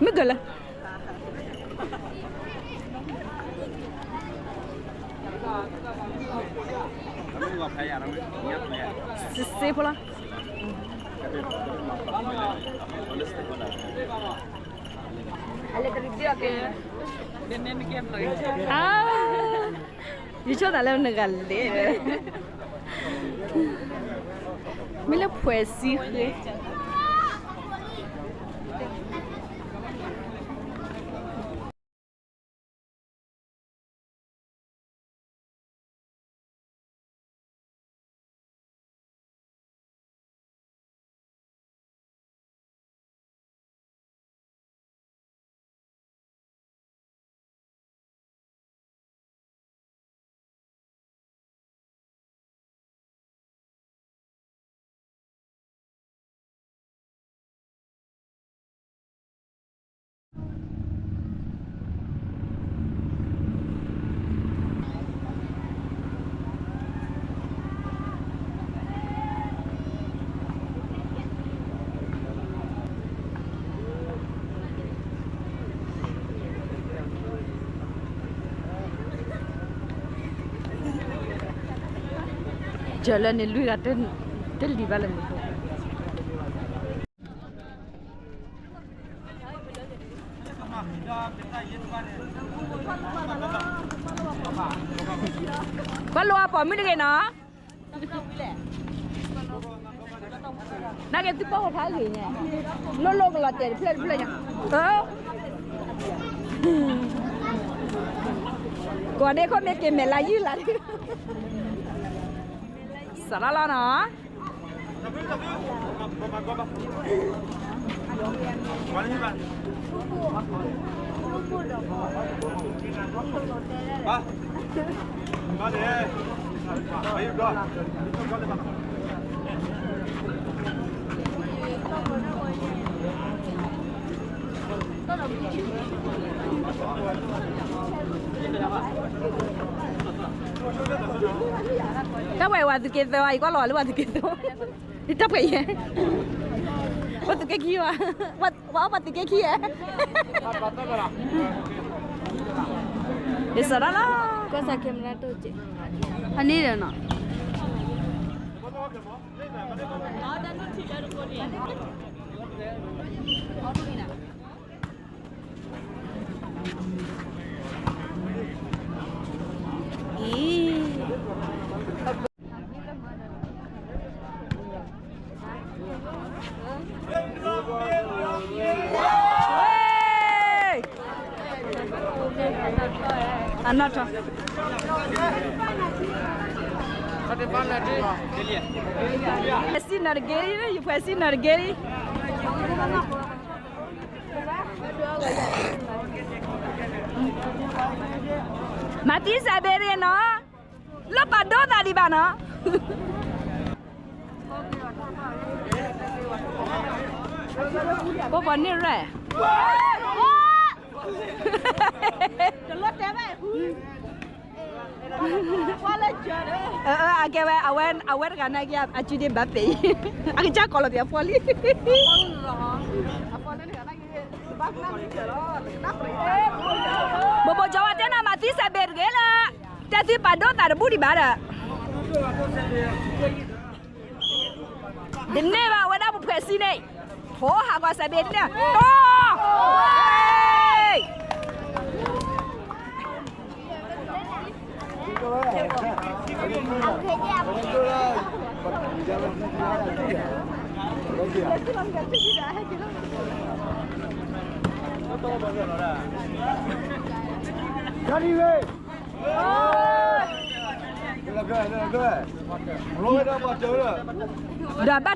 မ့ၢ်ကလၢ စ့ဖိလီၤ. ယဆိသးလၢနဂၤလဲၣ်, မ့ၢ်လၢဖှဲးစံဃ့ ကၢၤလၢန့ၣ်လွံၢ်ဂၤ တလံၤဘၣ်လၢမူခိၣ် ကွၢ်လိအပိာ်မုၣ်တဂ့ၤနီၤ, နာ်က့သုပိာ်ဖးဂ့ၤန့ၣ်, လိၣ်လိၣ်ကလီၤတဲာ်တဖျၢၣ်တဖျၢၣ်ညါ, ကိးဒ့ခိၣ်မ့ၢ်က့ၤမဲာ်လါယုၢ်လါ, စးလီၤလီၤနီၤ. တၢ်ဝဲဝဲသုးက့သၢ, ယကွၢ်လီၤဝဲလၢဝဲသုးက့သၢ, တၢ်ပှဲၤယဲ, ဝဲသုးက့ခံဝဲ, ဝဲသုးက့ခံယဲ, ဒ်သိးဒၣ်လီၤ, ကွၢ်စး camera တက့ၢ်, အန့ၣ်ဒီးနီၤ. အနီၢ်ထီၣ်, ဖှဲးစံနၢၤတဂ့ၤ, ယဖှဲးစံနၢၤတဂ့ၤ, မၤသံစဲးဘ့ၣ်တဂ့ၤနီၤ, လၢပာ်ဒိၣ်သးဒံးဘၣ်နီၤ. ပပှၤန့ၣ်ရဲၣ်, တလီၤတဲာ်ဘၣ်, အကဲဝဲ အဝဲတဂၤန့ၣ်က့ အစုဒ့ဘၣ်ပဲာ်အံၤ, အကစၢ်ကိးလီၤပှၤအဖီလံ. ဘိးဘိးကၠီဝဲတဲနၤ မၤသံစဲးဘ့ၣ်တဂ့ၤလၢ, တဲသံပာ်ဒိၣ်သးတဘူၣ်ဒံးဘၣ်ဒီး တန့ၢ်ဘၣ်ဝဲဒၣ်ပဖှဲးစံန့ၣ်, ထိဟးကွၢ်စဲးဘ့ၣ်တန့ၢ်, ထိ, ဒီးဘၣ်တၢ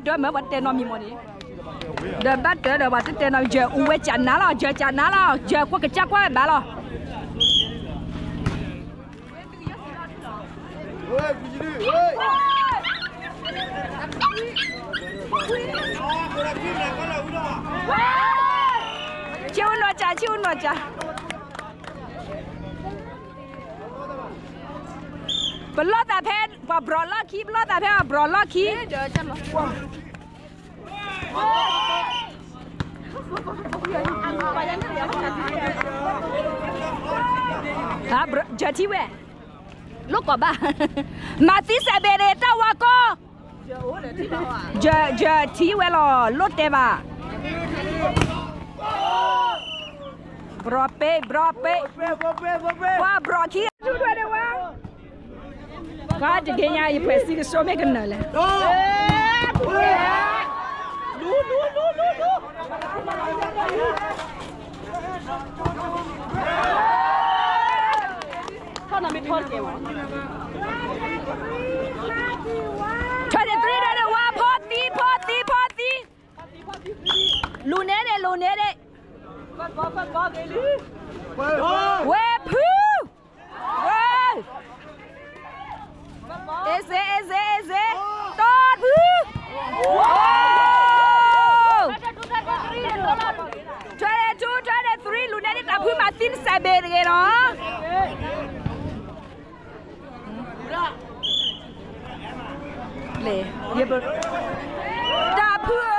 ်မ့ၢ်ပှၤတဲနီတမံၤမ့ၢ်န့ၣ်, ဒီးဘၣ်တၢ်ဒီးပှၤတတဲနီတမံၤ, ယဲၢ်အူဝဲကနါလီၤ, ယဲၢ်ကနါလီၤ, ယဲၢ်ကွၢ်ကစၢ်ကွၢ်ဘၣ်လီၤ. ဆ့အူနီၢ်ကၠး, ဆ့အူနီၢ်ကၠး, ပလီၢ်သးဖဲပှၤဘြီးလီၢ်ခံ, ပလီၢ်သးဖဲပှၤဘြီးလီၢ်ခံ. ဒီး ကၠၢ်လီၤ, ကွၢ်, ယထံဝဲ, လိၣ်ကိးဘၣ်, မၤသံစဲးဘ့းန့ၣ် တၢ်ဝါကီ, ယထံဝဲလီၤ လိၣ်တဲဘၣ်, ဘြီပ့ ဘြီပ့, ပှၤဘြီခံ ထူထွဲဒၣ်ဝဲ, ကတက့ညါ ယဖှဲးစံကစိမ့ၢ်ကနၢၤလဲၣ်. ထီၣ်နီၢ်မ့ၢ်ထီတက့ၢ်မး, ထွဲန့ၣ်သရံၣ်ဒၣ်န့ၣ်ဝါ ဖီသံ ဖီသံ ဖီသံ, လူၤန့ၢ်န့ၣ် လူၤန့ၢ်န့ၣ်, ဝဲဖု ဝဲ, အ့စ့ အ့စ့ အ့စ့, တီၢ်ဖု, ထွဲန့ၣ်ထူ ထွဲန့ၣ်သရံၣ် လူၤန့ၢ်န့ၣ် တၢ်ဖုမၤသံနစဲးဘ့းတဂ့ၤနီၤ. လဲၤ, တၢ်ဖုဧၢ,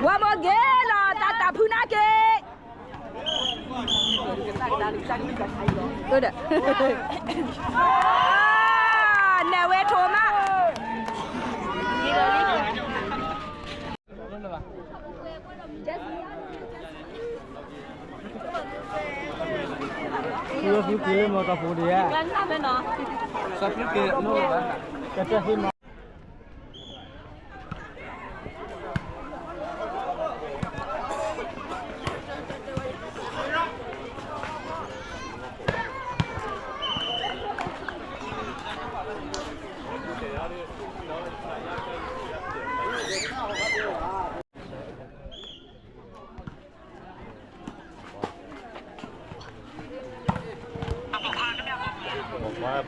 ဝဲမိၢ်ဂ့ၤလီၤ တၢ်တၢ်ဖုနာ်က့ၤ, ဒီး, နဲၣ်ဝဲထိးမး ဖုဖုက့ၤလၢမီၢ်ကီၢ်ပူၤဒံးဧါ, ကတၢၢ်ဟ့ၣ်မီၢ်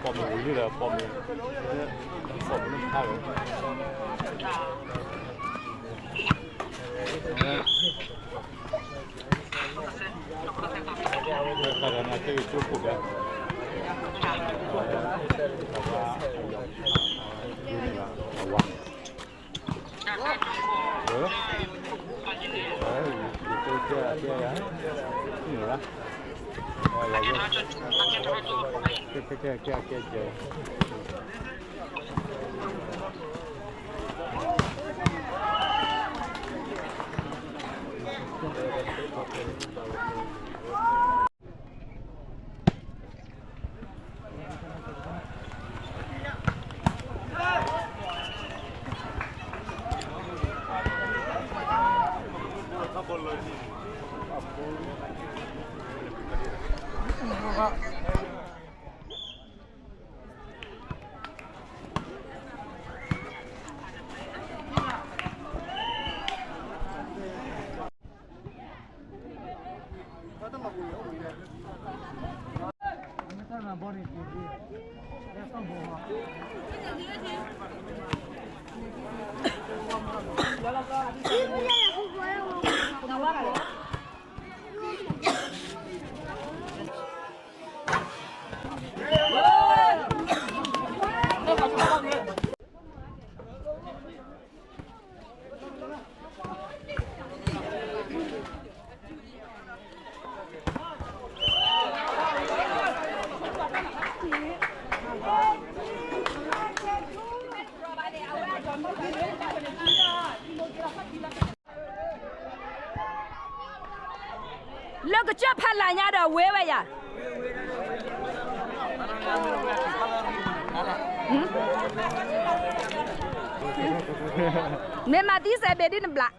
ပိာ်မုၣ်ဝံၤလံဒီး ပိာ်မုၣ်, ပိာ်မုၣ်န့ၣ်ခါလီၤ, ခါဒီးနၤက့ၤကၠိခိၣ်ဒီး, အဝါ, အ, အ, ကဲ, ကဲ, ကဲ, ကဲ, ကဲ, ကဲ. လၢကစၢၢ်ဖးလၢ်ညါဒီးဝဲဝဲယၤ, မ့ၢ်မၤသံစဲးဘ့းဒ်နဘျး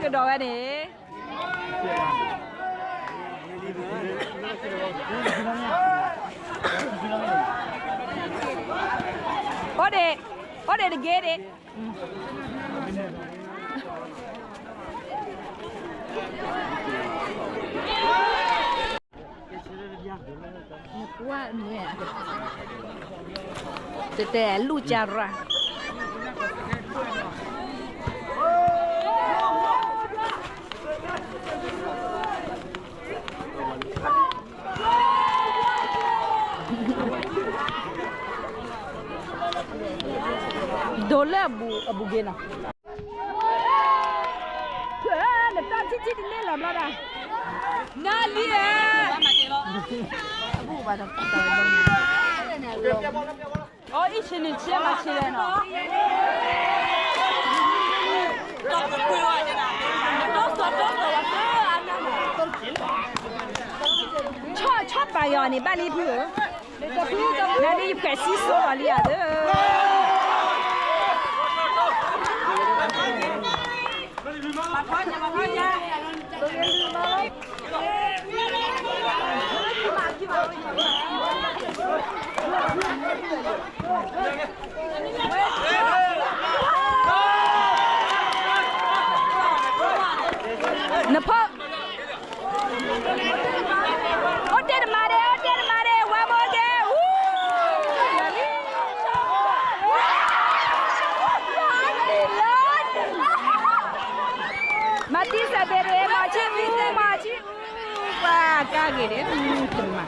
ဂ့ၤကဒီးဝဲန့ၣ်, အိၣ်ဒ့ၣ်, အိၣ်ဒ့ၣ်တဂ့ၤဒ့ၣ်. တဲတဲလူၢ်ကၢ်ရၢ်. ဒိးလၢအဘူးအဘူးက့ၤနီၤ, နတီၢ်ထံထံတန့ၢ်လီၤဘျီဒၣ်, နလံဧၢ, အီၣ်အံၣ်ဆ့န့ၣ်ဆ့မၤဆ့လဲၣ်နီၤ, ဆီၣ်ဆီၣ်ပာ်ယီၤန့ၣ် ဘၣ်လံဖုဧၢ, နန့ၣ်ယဖှဲးစံၣ်စိလီၤလံဧါသၢ နဖီၣ်, အိၣ်တ့ၢ်တမါဒဲး, အိၣ်တ့ၢ်တမါဒဲး, ဝါဘိကဲ, မၤတံၢ်စဲးဘ့ၣ်ဒဲး, မၤဆံၣ်အူ, မၤဆံၣ်အူ, ပှၤကါဂ့ၤဒဲး, တမါ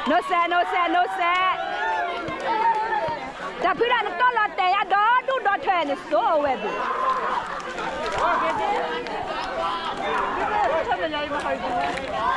နိစဲး, နိစဲး, နိစဲး, တၢ်ဖုဒၣ်နတီၢ်လီၤတဲာ်ယါဒီဒူၣ်ဒီထၢနစိဝဲဘၣ်, တၢ်ဖုဒၣ်နတီၢ်လီၤတဲာ်ယါဒီဒူၣ်ဒီထၢနစိဝဲဘၣ်